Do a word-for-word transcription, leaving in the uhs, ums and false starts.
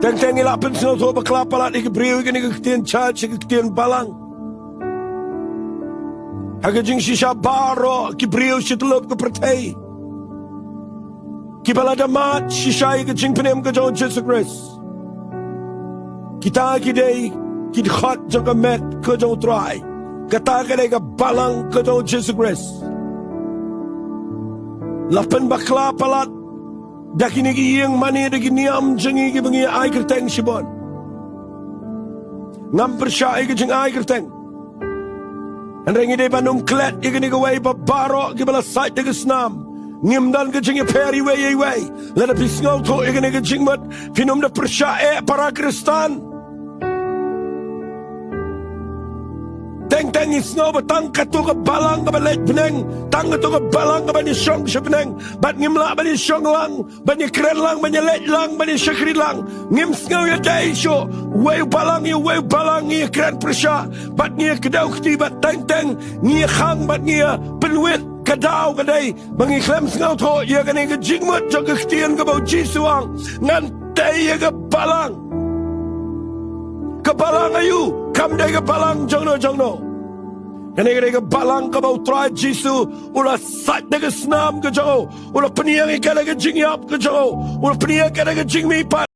Teng teng ngi la pynsngewthuh bakla palat ïa ki briew ïa kane ka ktien church, ïa ka ktien balang. Ha ka jingshisha baroh ki briew shi tyllup ka pyrthei kiba la da mad shisha ïa ka jingpynim ka jong u Jisu Khrist, kita ki dei ki dkhot jong ka met ka jong u Trai. Kata ka dei ka balang ka jong u Jisu Khrist. La pynbakla palat da kine ki ïing mane, da ki niam jong ngi kiba ngi ai kyrteng shibun. Ngam pyrshah ïa ka jingai kyrteng. Hynrei ngi dei ban ym klet ïa kane kawei ba baroh kiba la sait da ka snam. Ngim don ka jingïapher iwei ïa iwei. Lada phi sngewthuh ïa kane ka jingmut, phin ym da pyrshah eh para Khristan. Teng teng ngi sngew ba tang kato ka balang kaba leit bneng, tang kato ka balang kaba ngi shong sha bneng, bad ngim lah ban ïa shong lang, ban ïa kren lang, ban ïa leit lang, ban ïa shakri lang. Ngim sngew ïa dei shuh. Uwei u balang ïa uwei u balang ngi ïa kren pyrshah, bad ngi ïa kdew kti, bad teng teng ngi ïa khang, bad ngi ïa pynwit. Ka daw ka dei ba ngi khlem sngewthuh ïa kane ka jingmut jong ka ktien kaba u Jisu ong, ngan tei ïa ka balang. Ka balang aïu? Kam dei ka balang jongno jongno. Kane ka dei ka balang kaba u Trai Jisu u la sait da ka snam ka jong u, u la pynïeng ïa ka da ka jingïap ka jong u, u la pynïeng ïa ka da ka jingmihpat.